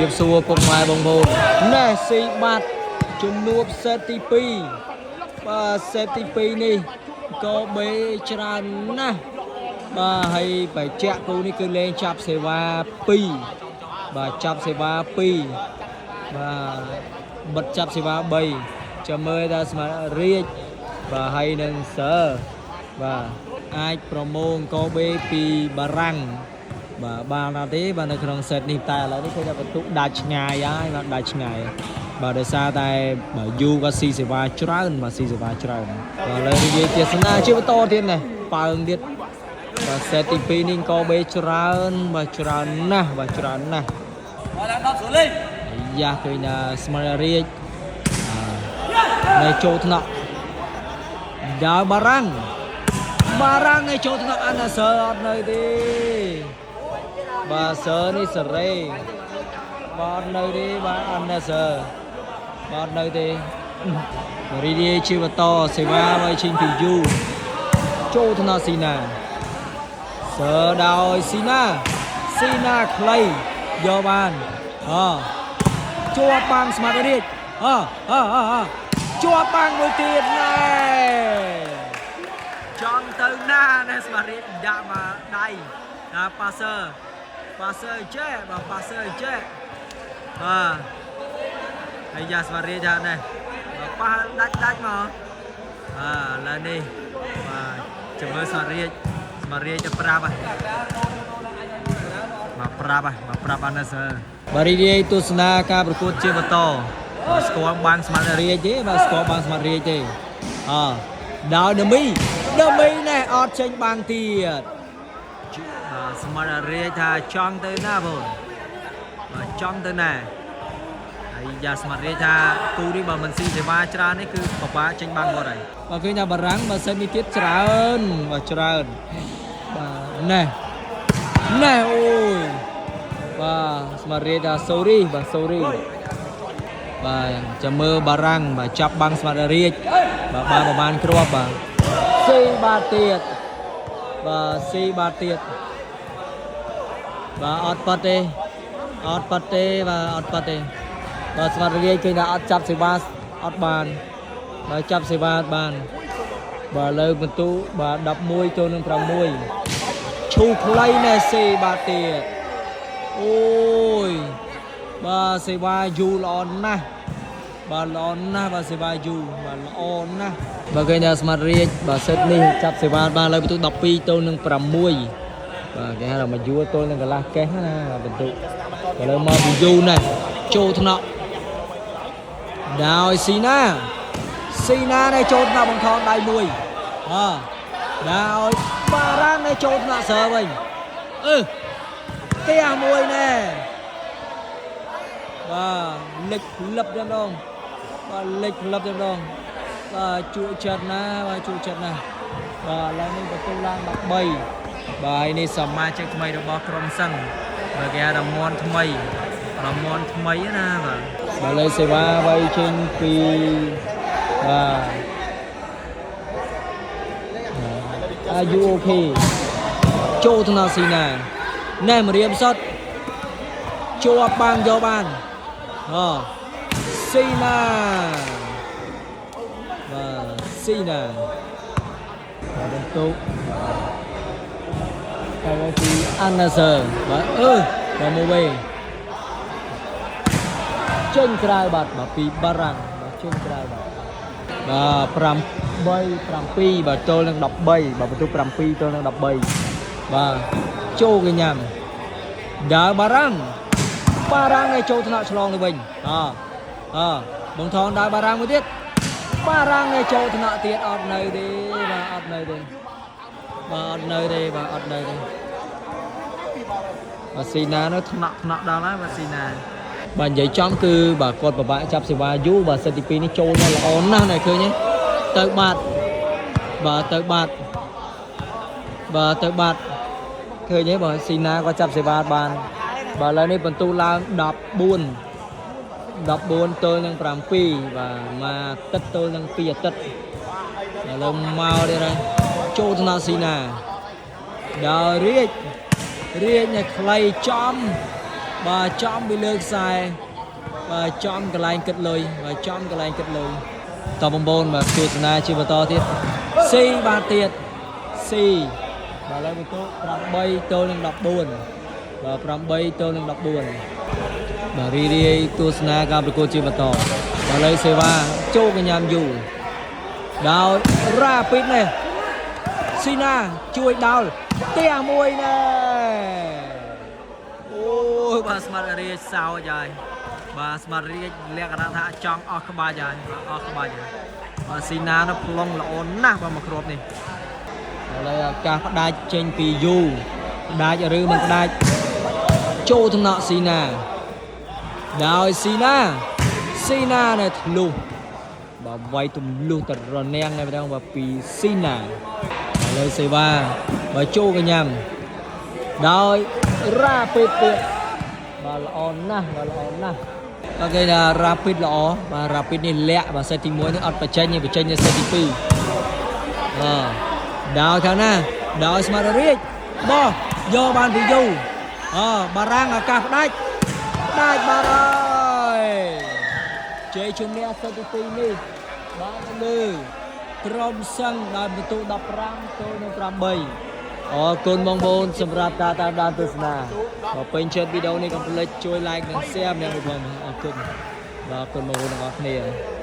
រាបសួរពុកម៉ែបងប្អូនណែស៊ីបាត់ជំនួបសេតទី2បាទសេតទី2នេះក៏បេច្រើនណាស់បាទហើយបច្ចៈគូនេះគឺលេងចាប់សេវា2បាទចាប់សេវា2បាទបិទចាប់សេវា3ចាំមើលថាស្មាររាជបាទហើយនឹងសើបាទអាចប្រមូលកបេពីបារាំង បាទបានអត់ទេបាទនៅក្នុងសេតនេះតែឥឡូវនេះឃើញថាបន្ទុកដាច់ឆ្ងាយហើយបាទដាច់ឆ្ងាយបាទដោយសារតែបាទយូក៏ស៊ីសេវាច្រើនបាទស៊ីសេវាច្រើនបាទឥឡូវនិយាយទេសនាជាបន្តទៀតណាប៉ើងទៀតបាទសេតទី2នេះក៏បេច្រើនបាទច្រើនណាស់បាទច្រើនណាស់ មកឡើង10ស្រួលលេង យ៉ាឃើញថាស្មាររាជនៅចូលថ្នាក់ដាវបារាំងបារាំងនៅចូលថ្នាក់អាណាសឺអត់នៅទេ បាទសើនេះសេរីបាទនៅទេបាទអនសើបាទនៅទេរីឌីជីវតសេវាໄວឈិញពីយូចូលថ្នាក់ស៊ីណាសើដោយស៊ីណាស៊ីណាខ្លីយកបានអជាប់បាំងស្មាតរាជអអអអជាប់បាំងមួយទៀតណែចង់ទៅណាណែស្មាតរាជដាក់មកដៃណាប៉ាសឺ ប៉ាសើចេះបាទប៉ាសើចេះបាទហើយយ៉ាស្មារីថានេះបាទប៉ះដាច់ដាច់មកបាទឥឡូវនេះបាទចាំមើលស្មារីស្មារីจะប្រាប់ហ៎មកប្រាប់ហ៎មកប្រាប់អានសើបាទរីរាយទស្សនាការប្រកួតជាបន្តបាទស្គាល់បាំងស្មារីទេបាទស្គាល់បាំងស្មារីទេអដោយដមីដមីណែអត់ចេញបាំងទៀត បាទស្មារតីថាចង់ទៅណាបងបាទចង់ទៅណាហើយយ៉ាស្មារតីថាគូនេះបើមិនស៊ីសេវាច្រើននេះគឺពិបាកចេញបាំងគាត់ហើយបាទឃើញថាបារាំងបើសិននេះទៀតច្រើនបាទច្រើនបាទណែណែអូយបាទស្មារតីថា sorry បាទ sorry បាទចាំមើលបារាំងបាទចាប់បាំងស្មារតីបាទបានប្រហែលគ្រាប់បាទស៊ីបាទទៀតបាទស៊ីបាទទៀត បាទអត់ប៉ាត់ទេអត់ប៉ាត់ទេបាទអត់ប៉ាត់ទេបាទស្មារតីឃើញថាអត់ចាប់សេវាអត់បានបាទចាប់សេវាអត់បានបាទលើបន្ទូបាទ11ចូលនឹង6ឈូខ្លីណែសេបាទទៀតអូយបាទសេវាយូរល្អណាស់បាទល្អណាស់បាទសេវាយូរបាទល្អណាស់បាទឃើញថាស្មារតីបាទសេតនេះចាប់សេវាបានលើបន្ទូ12ចូលនឹង6 បាទគេហៅថាមកយួរទល់នឹងកន្លះកេះណាបន្ទុកឥឡូវមកពីយូរណាស់ចូលថ្នាក់ដោយស៊ីណាស៊ីណានៅចូលថ្នាក់បង្ថនដៃមួយអដោយបារាំងនៅចូលថ្នាក់សើវិញអឺផ្ទះមួយណែបាទលិចផ្លឹបតែម្ដងបាទលិចផ្លឹបតែម្ដងបាទជក់ចិត្តណាបាទជក់ចិត្តណាស់បាទឥឡូវនេះបន្ទុកឡើង13 បាទហើយនេះសមាជិកថ្មីរបស់ក្រុមសឹងបើគេហៅថាមន់ថ្មីរមន់ថ្មីណាបាទបាទលើសេវាវៃចេញពីបាទអាយូអូខេចូលថ្នាក់ស៊ីណាណែមរៀមសុតជាប់បាំងយកបានអស៊ីណាបាទស៊ីណាបាទបន្ទុក តែមកពីអាណាសឺបាទអឺបាទមកវិញចេញក្រៅបាទបាទពីបារាំងបាទចេញក្រៅបាទបាទ5 3 7បាទចូលនឹង13បាទបន្ទុក7ចូលនឹង13បាទចូលគេញ៉ាំដើរបារាំងបារាំងនេះចូលថ្នាក់ឆ្លងទៅវិញអអបងថងដើរបារាំងមួយទៀតបារាំងនេះចូលថ្នាក់ទៀតអត់នៅទេបាទអត់នៅទេ បាទអត់នៅទេបាទអត់នៅទេបាទស៊ីណានៅថ្នាក់ថ្នាក់ដល់ហើយបាទស៊ីណាបាទនិយាយចំគឺបាទគាត់ពិបាកចាប់សេវាយូរបាទសិតទី2នេះចូលមកល្អណាស់ណែឃើញទេទៅបាត់បាទទៅបាត់បាទទៅបាត់ឃើញទេបាទស៊ីណាគាត់ចាប់សេវាបានបាទឥឡូវនេះបន្ទូឡើង14 14ទល់នឹង7បាទមួយអាទិត្យទល់នឹង2អាទិត្យឥឡូវមកទៀតហើយចូលថ្នាក់ស៊ីណាដល់រាជរាជនេះខ្លីចំ បាទចំពីលើខ្សែបាទចំកន្លែងគិតលុយបាទចំកន្លែងគិតលុយតបងប្អូនបាទទស្សនាជាបន្តទៀតស៊ីបាទទៀតស៊ីបាទឥឡូវបន្ទុក8ទល់នឹង14បាទ8ទល់នឹង14បាទរីរាយទស្សនាការប្រកួតជាបន្តបាទឥឡូវសេវាចូលកញ្ញាមយូដោយរ៉ាពីតនេះស៊ីណាជួយដោលផ្ទះមួយណែអូយបាទស្មាត់រាជសោចហើយបាទស្មាត់រាជលក្ខណៈថាចង់អស់ក្បាច់ហើយបាទអស់ក្បាច់ហើយបាទស៊ីណានោះប្លង់ល្អណាស់បាទមកគ្រាប់នេះឥឡូវឱកាសផ្ដាច់ចេញពីយូផ្ដាច់ឬមិនផ្ដាច់ចូលថ្នាក់ស៊ីណាដោយស៊ីណាស៊ីណានៅធ្លុះបាទវាយទម្លុះតរនាងតែម្ដងបាទពីស៊ីណាឥឡូវសេវាបាទចូលកញ្ញាំដោយរ៉ាពេតទៀតបាទល្អណាស់បាទល្អណាស់បាទគេថារ៉ាពីតល្អបាទរ៉ាពីតនេះលាក់បាទសេតទី1នេះអត់បញ្ចេញទេបញ្ចេញនៅសេតទី2បាទដោយខាងណាដោយស្មារតីរាជបោះយកបានពីយូអបារាំងឱកាសផ្ដាច់ផ្ដាច់បាទហើយជ័យជំនះសេតទី2នេះបានទៅលើក្រុមសឹងដោយបន្ទុក15ទល់នឹង8អរគុណបងប្អូនសម្រាប់ការតាមដានទស្សនាបើពេញចិត្តវីដេអូនេះកុំភ្លេចជួយ like និង share ម្នាក់មួយផងអរគុណបាទអរគុណបងប្អូនទាំងអស់គ្នា។